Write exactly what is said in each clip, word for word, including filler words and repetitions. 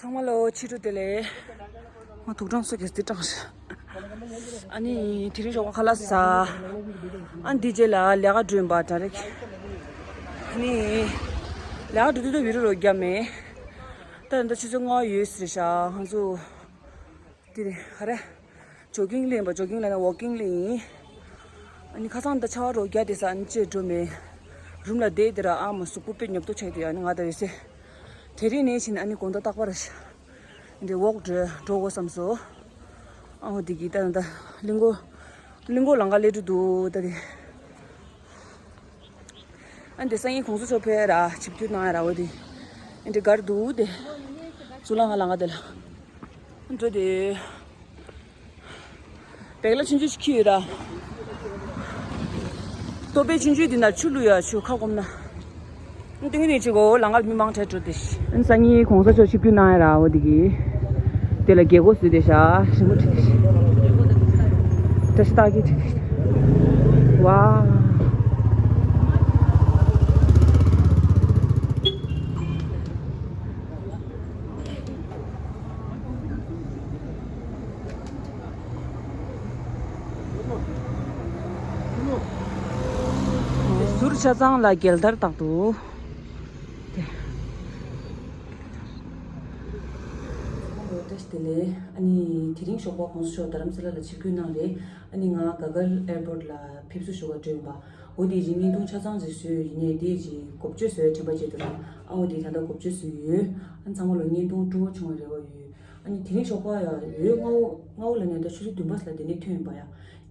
ཚང་མ་ལོ་ཕྱི་དྲོ་བདེ་ལེགས། ང་དུག་སྦྲང་སོགས་ཀྱི་རྩི་སྦྲང་ཞིག་ཨ་ནི་དེ་རིང་ཞོགས་པ་ཁ་ལག་ཟ། ཨ་ནི་འདི་རྗེས་ལ་ལས་ཀ་འགྲོ་ཡིན་པ་འདྲ་རེད། ཨ་ནི་ལས་ཀ་འགྲོ་དུས་ད་བི་ཌི་ཡོ་རོ་རྒྱབ་མེད། ད་ད་ཆུ་ཚོད་ལྔ་ཡོད་ཟེར་ཤག་ང་ཚོ། དེ་རེད་ཧ་རེ། ཇོ་གིང་ལེན་པ་ཇོ་གིང་ལེན་ན་ཝོག་གིང་ལེན་ཡིན། ཨ་ནི་ཁ་སང་ད་ཆར་པ་རོ་རྒྱག་དེ་ས་ཨ་ནི་ཅེས་འགྲོ་མེད། རུམ་ལ་བསྡད་དེ་ར་ཨ་མ་གཟུགས་པོ་དཔེ་ཉོབ་ཏོ་ཆགས་དེ་ཨ་ནི་ང་ད་ཡོད་སེ། དེ་རིང་ནས་ཕྱིན་ཨ་ནི་དགོང་དག་རྟག་པར་འདི་ཝོག་འགྲོ་འགྲོ་དགོས་བསམ་སོ། ཨ་ཧོ་དེ་གི་ད་ད་གླིང་སྐོར་གླིང་སྐོར་ལང་ཀ་སླེབས་འགྲོ་འདུག་ད་དེ། ཨ་འདི་སང་ཉིན་གོང་ས་མཆོག་ཕེབས་ར་ཆིབས་བསྒྱུར་གནང་ཡ་ར་འོ་དེ། ཨ་འདི་གར་འདུག་དེ། ཚུར་ལང་ང་ལང་ང་དེ་ལ། འགྲོ་དེ། བེག་ལ་ཆུང་ཆུང་ཞིག་འཁྱེར་ཡོད་ར། ལྟོ་ཕད་ཆུང་ཆུང་འདི་ན་ཆུ་བླུག་ཡ་ཆུ་ཁ་སྐོམ་ན། ཏིང་རིང་ཅིག་གོ་ལང་ཀར་མི་མང་གྲལ་འགྲོ་དེ། སང་ཉིན་གོང་ས་མཆོག་ཆིབས་བསྒྱུར་གནང་ཡ་ར་འོ་དེ་གི། དེ་ལ་རྒྱལ་སྒོ་བཟོས་ཏེ་ཤག་ཞིམ་པོ་བྲིས་ཏེ་ཤག་བཀྲ་ཤིས་རྟགས་བརྒྱད་བྲིས་ཏེ་ཤག་ཝའོ། ཟུར་ཆ་ཚང་ལ་རྒྱལ་དར་བཏགས་འདུག་བཀྲ་ཤིས་བདེ་ལེགས། ཨ་ནི་དེ་རིང་ཞོགས་པ་གོང་ས་མཆོག་རྡ་རམ་ས་ལ་ལ་ཆིབས་བསྒྱུར་གནང་རེད། ཨ་ནི་ང་ག་གལ་ཨེར་པོར་ལ་ཕེབས་བསུ་ཞུ་ག་འགྲོ་ཡིན་པ། འོ་དེ་རྗེས་བརྙན་ཐུང་ཆ་ཚང་ཅིག་བཟོས་ཡོད་ཡིན་ནའི་དེའི་རྗེས་འགོ་བརྗོད་བཟོ་ཡ་དྲན་པ་བརྗེད་འདུག་ཨ་འོ་དེ་ད་ལྟ་འགོ་བརྗོད་བཟོས་ཡོད། ཨ་ཚང་མ་ལོ་བརྙན་ཐུང་སྤྲོ་བོ་བྱུང་བའི་རེ་བ་ཡོད། ཨ་ནི་དེ་རིང་ཞོགས་པ་ཡ་འོད་སྔ་བོ་སྔ་བོ་ལ་ནས་ད་ཆུ་ཚོད་བདུན་པ་ཙམ་ལ་དེ་ནས་ཐོན་ཡིན་པ་ཡ།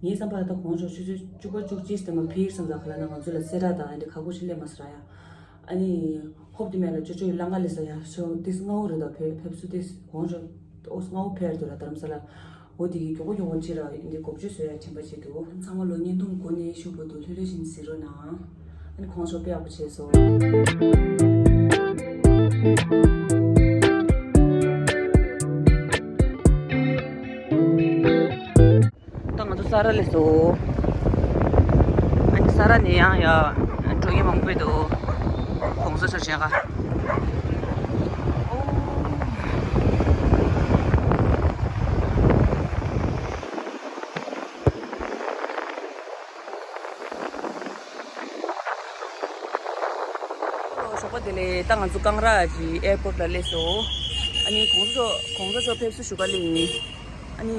ངའི་བསམ་པར་ད་གོང་ཞོགས་ཆུ་ཚོད་བཅུ་པ་བཅུ་གཅིག་ཙམ་ལ་ཕེབས་སོང་ཙང་ག་ལ་ན་ང་ཚོ་ལ་གསལ་བསྒྲགས་དང་ཨ་འདི་ཁ་ཁོ་ཞིག་སླེབས་མ་སོང་ར་ཡ། ཨ་ནི། ཧོབ་དེ་མེད་ལ་ཅོ་ཅོ་ཡི་ལ་ང་ལས་ས་ཡ་ཤོ་དེ་སྔ་བོ་རེད་ད་ཕེབས་ཕེབས་བསུ་དེ་གོང་ཞོགས་ཨོ་སྔ་བོ་ཕེབས་འདུག་ལ་རྡ་རམ་ས་ལ། འོ་དེ་གི་མགྱོགས་པོ་མགྱོགས་པོ་ཅི་ར་འདི་འགོ་བརྗོད་བཟོ་ཡ་དྲན་པ་བྱེད་འདུག་ཚང་མ་ལོ་བརྙན་ཐུང་འགོ་ནས་ཤུགས་པོ་འདུག་ལྷོད་ལྷོད་བཞིན་གཟིགས་རོགས་གནང་། ཨ་ནི་གོང་ཞོགས་དཔེ་ཡག་པོ་བྱས་སོང་། ད་ང་ཚོ་ས་ར་ལས་སོ། ཨ་ནི་ས་ར་ནས་ཡང་ཡ་འགྲོ་མཁན་མང་པོ་འདུག་གོང་ས་མཆོག་མཇལ་ཁ། ཞོགས་པ་བདེ་ལེགས། ད་ང་ཚོ་ཀང་ར་གི་ཨེར་པོར་ལ་སླེབས་སོང་། ཨ་ནི་གོང་ས་མཆོག་གོང་ས་མཆོག་ཕེབས་བསུ་ཞུ་ག་སླེབས་ཡིན། ཨ་ནི་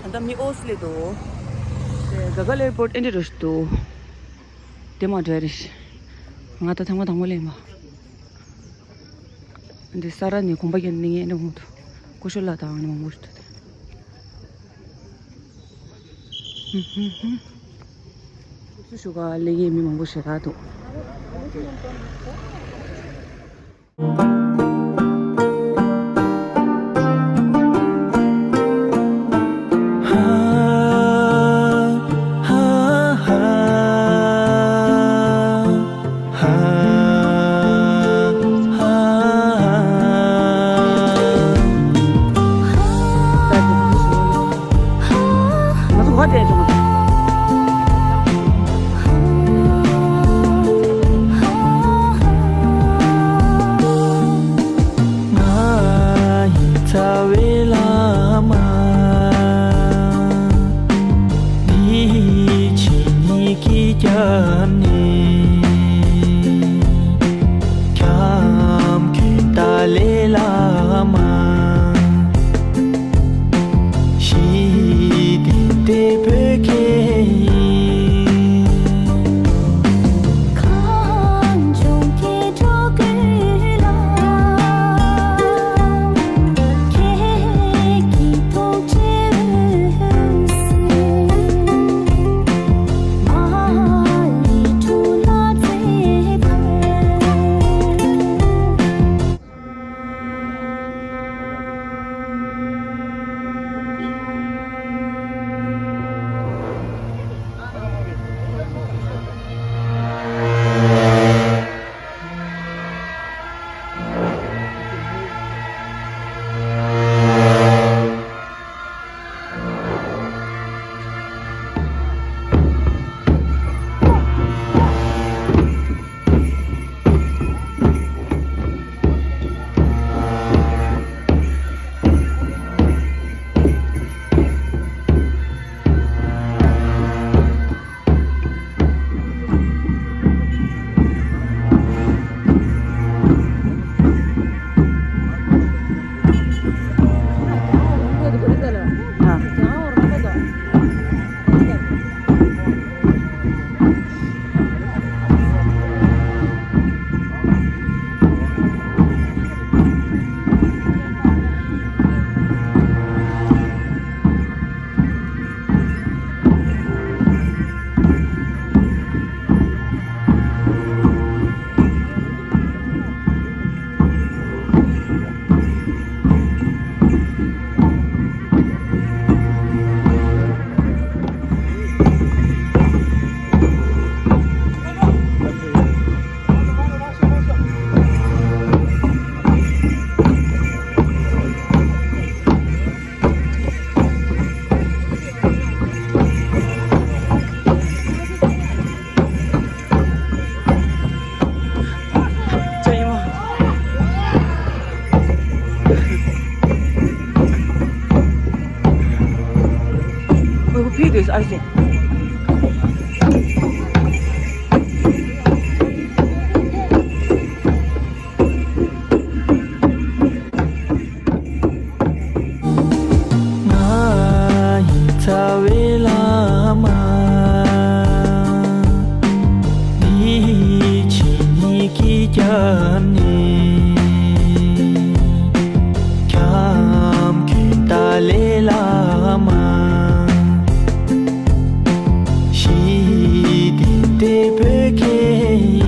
ད་ལྟ་མི་ཨོ་སི་སླེབས་འདུག་དེ་ག་གལ་ཨེར་པོར་ཨེ་འདྲ་རུ་ཞིག་འདུག་དེ་མ་འདྲ་རེད། ང་ད་ཐེངས་མ་དང་པོ་སླེབས་པ། འདི་ས་ར་ནས་གོམ་པ་རྒྱག་ནས་ངས་འདི་འོང་འདུག་ཀུ་ཤུ་ལ་དང་ནི་མང་པོ་ཞིག་འདུག་ཧུམ་ཧུམ་ཧུམ། སུ་ཞུ་ག་ལེ་ཡེ་མི་མང་པོ་ཞིག་ག་འདུག་ང་ཡི་རྩ་བའི་བླ་མ། འདི་ཕྱི་གཉིས་ཀྱི་རྒྱབ་ནས། ཁྱམས་མཁན་ཏཱ་ལའི་བླ་མ། ཞི་བདེ་འདོད་པའི་མཁན།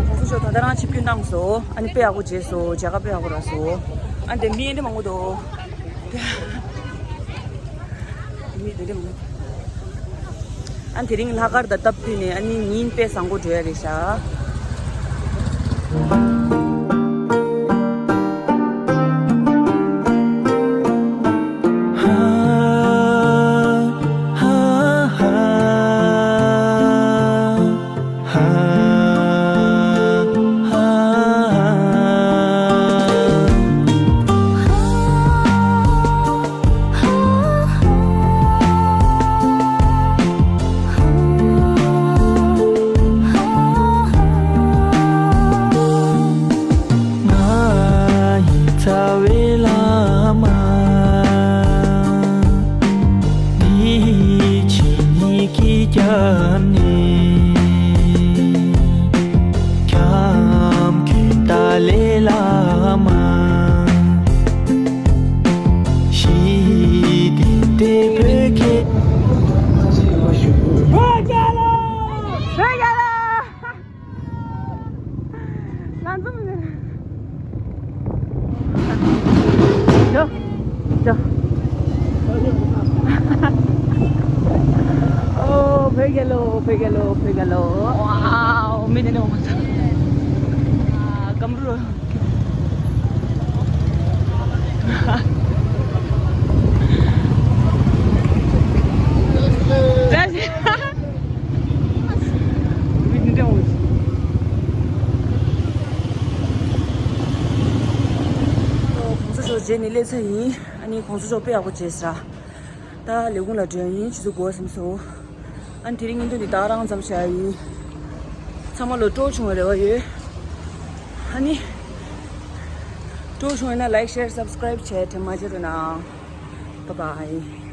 གོང་ས་མཆོག་ད་ལྟ་རང་ཆིབས་བསྒྱུར་གནང་སོང་། ཨ་ནི་དཔེ་ཡག་པོ་བྱས་སོང་། མཇལ་ཁ་དཔེ་ཡག་པོ་རག་སོང་། ཨ་ནི་དེ་མི་དེ་འདྲ་མང་པོ་འདུག་མི་དེ་འདྲ་མང་པོ། ཨ་ནི་དེ་རིང་ལྷག་དཀར་དང་སྟབས་བསྟུན་ནས་ཨ་ནི་ཉིན་དཔེ་བཟང་པོ་འགྲོ་ཡ་རེད་ཤག་ང་ཡི་རྩ་བའི་བླ་མ། འདི་ཕྱི་གཉིས་ཀྱི་རྒྱབ་ནས། ཁྱམས་མཁན་ཏཱ་ལའི་བླ་མ། ཞི་བདེ་འདོད་པའི་མཁན། བོད་རྒྱལ་ལོ། བོད་རྒྱལ་ལོ། ང་ཚོ་མི་འདུག་ཇོ། ཇོ། ཨོ། བོད་རྒྱལ་ལོ། བོད་རྒྱལ་ལོ། བོད་རྒྱལ་ལོ། ཝའོ། མི་འདི་ནས་འོང་མ་ཐག་ཨ། སྒམ་རུ། བཀྲ་ཤིས། མི་འདི་འདྲ་འོང་། གོང་ས་མཆོག་རྗེས་ནས་སླེབས་ཚར་ཡིན། ཨ་ནི་གོང་ས་མཆོག་དཔེ་ཡག་པོ་བྱས་ཟེར། ད་ལས་ཁུངས་ལ་འགྲོ་ཡ་ཡིན། ཆུ་ཚོད་དགུ་པ་ཟིན་སོང་། ཨ་ནི་དེ་རིང་བརྙན་ཐུང་འདི་ད་རང་ཙམ་བྱ་ཡ་ཡིན། ཚང་མ་ལོ་སྤྲོ་བྱུང་བའི་རེ་བ་ཡོད། ཨ་ནི་སྤྲོ་བྱུང་ཡོད་ན་ལའིཀ་ཤེར་སབ་སི་ཀ་རའིབ་བྱས་དྲན་མ་བརྗེད་རོགས་གནང་། བཱའི་བཱའི།